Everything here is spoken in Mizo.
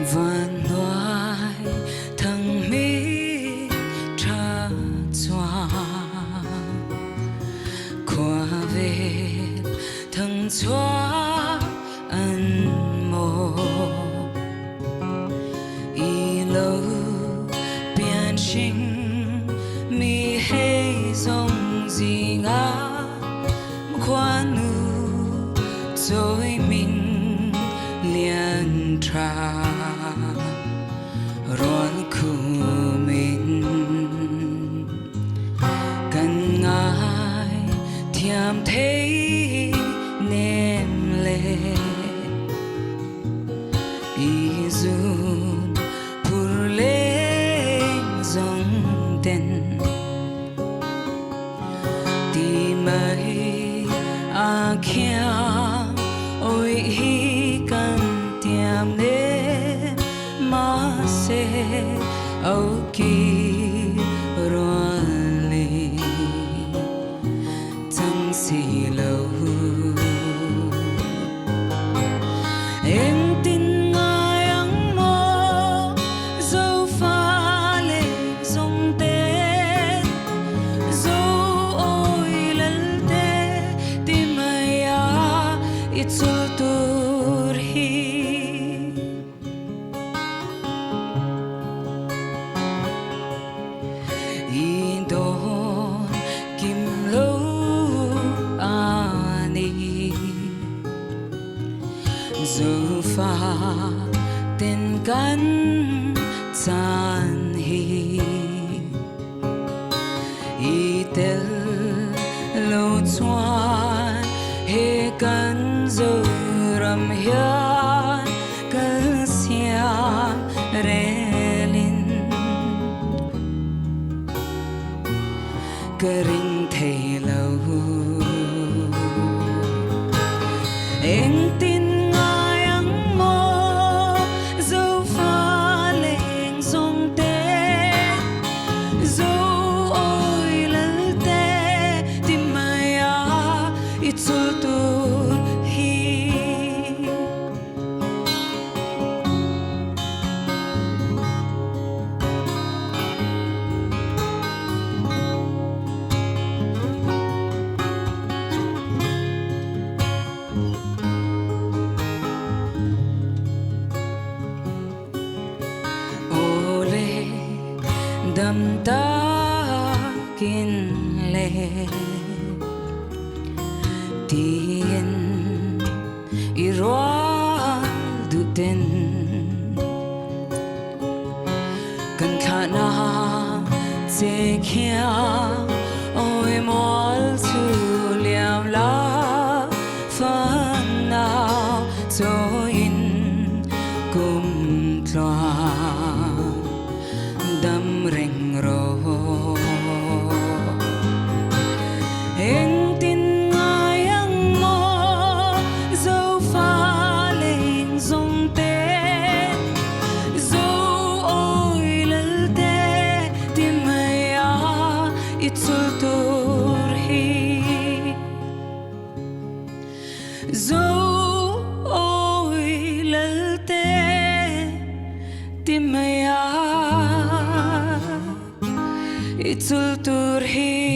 Vanhnuai thangmi ṭha chuan khua vel thangchuak an maw. I lo pian hring mi hei zong zingah khuanu cawi min lian ṭha rawn khum in kan ngai thiam thei nem le i zun phur leng zong ten ti mei a khiang oi hi kan tiam ne ma se au ki rual li chang si lo. Engtin ngai ang maw zofa le zongte zo oi lalte ti mai a i chul tur hi. I dawn kim lo ani zofa ten kan chan hi i tel lo chuan he kan Zoram hian kal siam relin ka ring thei lo. Engtin ngai ang maw zofa leng zawng te zo oi lal te ti mai a i chul tur hi. Awle dam takin le tiin i rual duh ten kan thlah na che khiang oi mual chu liam la fan nau chawiin kum tluang dam reng rawh. Engtin ngai ang maw zofa leng zawng te zo oi lal te ti mai a i chul tur hi. Zo oi lal te ti mai a i chul tur hi.